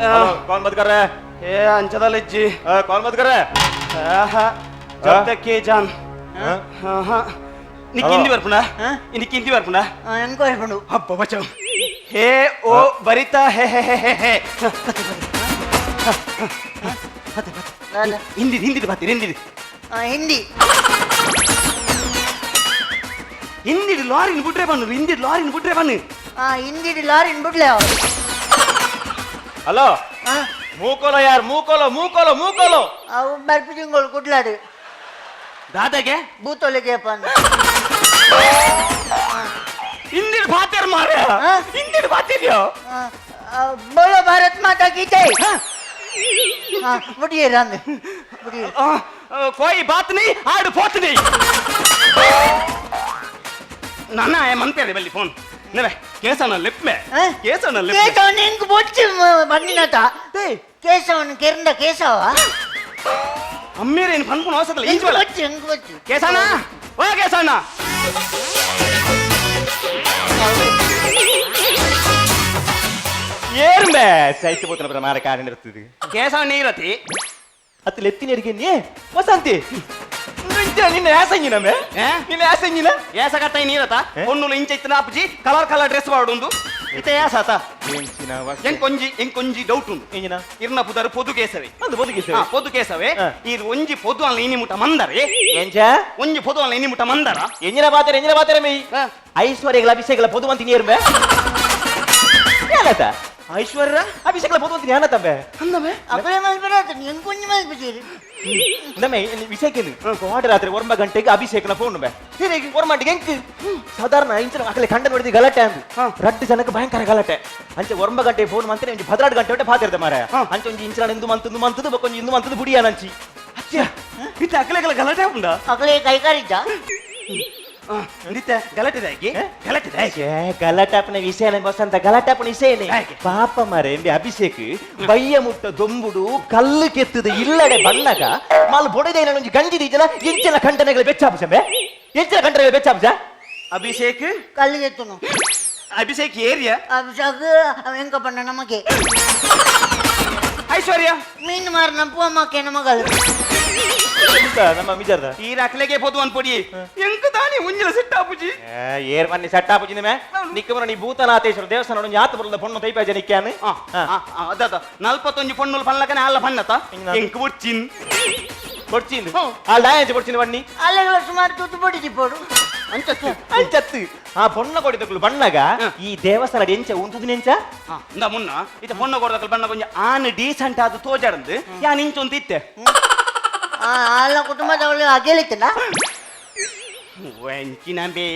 कौन बात कर रहा है? ಏ ಅಂಚದಲ್ಲಿಜ್ಜಿ. कौन बात कर रहा है? ಆಹಾ, ಜಪ್ತಕ್ಕೆ ಜಾನ್. ಆಹಾ. ನಿಕ್ ಹಿಂದಿ ಬರ್ಪುಣ? ನಿಕ್ ಹಿಂದಿ ಬರ್ಪುಣ? ಎಂಕೋ ಹೇಳ್ಕೊಂಡು. ಹಬ್ಬ ಬಚಾವ್. ಹೇ ಓ ಬರಿತಾ, ಹೇ ಹೇ ಹೇ ಹೇ ಹೇ. ಹಿಂದಿ, ಹಿಂದಿ ಬಾತಿ, ಹಿಂದಿ. ಹಿಂದಿ. ಹಿಂದಿ ಲಾರಿನ ಬಿಟ್ರೆ ಬನ್ನು, ಹಿಂದಿ ಲಾರಿನ ಬಿಟ್ರೆ ಬನ್ನು. ಹಿಂದಿ ಲಾರಿನ್ ಬಿಡ್ಲೆ. हेलो. ಮೂಕೋಲೋ ಯಾರ್, ಮೂಕೋಲೋ, ಮೂಕೋಲೋ, ಮೂಕೋಲೋ. ಅವು ಬರ್ಪಿ ತಿಂಗಳು ಕುಡ್ಲಾಡು. ದಾದಾಗೆ. ಬೂತೊಲೆಗೆ ಅಂದ. ಹಿಂದಿ ಬಾತೇರ್ ಮಾರ. ಹಾ? ಹಿಂದಿ ಬಾತಿದ್ಯೋ? ಬೋಲೋ ಭಾರತ್ ಮಾತಾ ಕಿ ಜೈ. ಬುಡಿಯೇರ ಅಂದ, ಬುಡಿಯೇರ. ಕೋಯಿ ಬಾತ್ ನೀ ಆಡು ಪೋತ್ ನೀ. ನನ್ನ ಮನ್ಪೇರೆ ಬಲ್ಲಿ ಫೋನ್ ನವೆ ಕೇಸನ ಲೆಪ್ಮೆ. ಕೇಸನ ಲೆಪ್ಮೆ. ಕೇಶವನ್ ಎಂಕ್ ಬೊಚ್ಚಿ ಬಂದಿನತ. ಕೇಶವನ್ ಕೆರಂದ ಕೇಶವ. ಅಮ್ಮೇರೇನು ಪನ್ಪುನ ಅವಸರಲ್ಲ. ಎಂಕ್ ಇಂಚುವಲ್ಲ. ಬೊಚ್ಚಿ, ಎಂಕ್ ಬೊಚ್ಚಿ. ಕೇಸಣ್ಣ, ಓ ಕೇಸಣ್ಣ. ಏರ್ಮೆ ಸೈತ್ ಪೋತನ ಮಾರ ಕಾರಣ ಇರ್ತದೆ. ಕೇಸಣ್ಣ ನೀರತಿ. ಅತ್ತ ಲೆತ್ತಿನ ಎಡಿಗೆ ವಸಂತಿ ನಿನ್ನ ಯಾಸಂಗಿನ ಮೇ. ನಿನ್ನ ಯಾಸಂಗಿನ. ಏಸಕತ್ತ ನೀರತ. ಪೊನ್ನುಲು ಇಂಚ ಇತ್ತಿನ ಅಪ್ಪಜಿ ಕಲರ್ ಕಲರ್ ಡ್ರೆಸ್ ಪಾಡುಂದು ಇತ್ತ ಏಸಾತ. ಎಂಕೊಂಜಿ ಎಂಕೊಂಜಿ ಡೌಟ್ ಉಂಡು. ಎಂಜಿನ? ಇರ್ನ ಪುದರ್ ಪೊದು ಕೇಸವೆ. ಅದು ಪೊದು ಕೇಸವೆ. ಪೊದು ಕೇಸವೆ. ಇದು ಒಂಜಿ ಪೊದು ಅಲ್ಲ ಇನಿ ಮುಟ ಮಂದರೆ. ಎಂಚ? ಒಂಜಿ ಪೊದು ಅಲ್ಲ ಇನಿ ಮುಟ ಮಂದರ. ಎಂಜಿನ ಬಾತಾರೆ, ಎಂಜಿನ ಬಾತಾರೆ ಮೇ. ಐಶ್ವರ್ಯಗಳ ಅಭಿಷೇಕಗಳ ಪೊದು ಅಂತ ನೀರ್ಮೆ ಏನತ? ಐಶ್ವರ್ಯ ಅಭಿಷೇಕಗಳ ಪೊದು ಅಂತ ಏನತಂಬೆ? ಅಂದಮೆ. ಅಕಲೆ ಮಲ್ಪೆರ ಎಂಕೊಂಜಿ ಮಲ್ಪುಜೀರಿ. ನಮ್ಮ ವಿಷಯಕ್ಕೆ ಕೋಡೆ ರಾತ್ರಿ 9 ಗಂಟೆಗೆ ಅಭಿಷೇಕನ ಫೋನ್ ಬೆ ಒರ್ಮಂಟಿಗೆ ಎಂಕ್ ಸಾಧಾರಣ ಇಂಚಿನ ಅಕಲೆ ಕಂಡ ನೋಡಿದ ಗಲಾಟೆ ಅಂದು. ರಡ್ಡು ಜನಕ್ಕೆ ಭಯಂಕರ ಗಲಾಟೆ. ಅಂಚೆ 9 ಗಂಟೆ ಫೋನ್ ಮಂತ್ರೆ ಒಂಜಿ 12 ಗಂಟೆ ಒಟ್ಟೆ ಪಾತಿರ್ದೆ ಮಾರ. ಅಂಚೆ ಒಂಜಿ ಇಂಚಿನ ಇಂದು ಮಂತದ್ದು ಮಂತದ್ದು ಬೊಕೊಂಜಿ ಇಂದು ಮಂತದ್ದು ಬುಡಿಯಾನಂಚಿ. ಅಚ್ಚ, ಇತ್ತ ಅಕಲೆಗಳ ಗಲಾಟೆ ಉಂಡ. ಅಕಲೆ ಕೈಕಾರಿದ್ದ. ಇತ್ತ ಗಲಾಟೆ ದಾಕಿ, ಗಲಾಟೆ ದಾಕಿ. ಗಲಾಟೆ ವಿಷಯ ವಸಂತ, ಗಲಾಟೆ ವಿಷಯನೇ. ಯಾಕೆ? ಪಾಪ ಮಾರೆ, ಎಂಬೆ ಅಭಿಷೇಕ್ ಬಯ್ಯ ಮುಟ್ಟ ದೊಂಬುಡು ಕಲ್ಲು ಕೆತ್ತದ ಇಲ್ಲಡೆ ಬಣ್ಣಗ ಮಾಲ್ ಬೊಡೆದ ಒಂಜಿ ಗಂಜಿ ದೀಜಲ ಎಂಚಿನ ಖಂಡನೆಗಳ ಬೆಚ್ಚಾಪುಜಂಬೆ, ಎಂಚಿನ ಖಂಡನೆಗಳ ಬೆಚ್ಚಾಪುಜ. ಅಭಿಷೇಕ್. ಕಲ್ಲಿಗೆ ಎತ್ತುನು. ಅಭಿಷೇಕ್ ಏರಿಯಾ. ಅಭಿಷೇಕ್ ಎಂಕ ಪಂಡ ನಮಗೆ. ಐಶ್ವರ್ಯ. ಮೀನು ಮಾರನ ಪೂವಮ್ಮಕ್ಕೆ ಮಗಳು. ಎಂತ ನಮ್ಮ ಮಿಜಾರ್ದ? ಈ ಅಕ್ಲೆಗೆ ಪೊದು ಅನ್ಪೊಡಿ ಎಂಕ ತಾನಿ ಉಂಜಿಲ ಸಿಟ್ಟಾಪುಜಿ. ಏರ್ ಮನ್ನಿ ಸಟ್ಟಾಪುಜಿ ಮೇ ನಿಕ್ಕಮರ. ನೀ ಭೂತನಾಥೇಶ್ವರ ದೇವಸ್ಥಾನ ಒಂಜಿ ಆತ ಬರುದ ಪೊಣ್ಣು ತೈಪಾಜ ನಿಕ್ಯಾನು. ಅದ 41 ಪೊಣ್ಣುಲು ಪಲ್ಲಕನೆ ಅಲ್ಲ ಪನ್ನತ. ಎಂಗಿನ? ಎಂಕ್ ಬೊಡ್ಚಿನ್. ಬೊಡ್ಚಿಂದು ಆ ಡಾಯಂಚ ಬೊಡ್ಚಿನ ಬಣ್ಣಿ. ಅಲ್ಲೆಲ್ಲ ಸುಮಾರು ತೂತು ಪೊಡಿ ತಿಪ್ಪೋಡು. ಅಂಚತ್ತು. ಅಂಚತ್ತು ಆ ಪೊಣ್ಣ ಕೊಡಿದಕ್ಲು ಬಣ್ಣಗ ಈ ದೇವಸ್ಥಾನ ಎಂಚ ಉಂತುದು ನೆಂಚ? ಇಂದ ಮುನ್ನ ಇತ್ತ ಪೊಣ್ಣ ಕೊಡದಕ್ಲು ಬಣ್ಣ ಕೊಂಚ ಆನ್ ಡೀಸೆಂಟ್ ಆದ ತೋಜಾಡಂದು ಯಾನ್ ಇಂಚೊಂದು ಇತ್ತೆ. ಅಲ್ಲ ಕುಟುಂಬದವಳು ಅಗಲಿತ್ತಲ್ಲ. ವಂಚಿನ ಬೇ.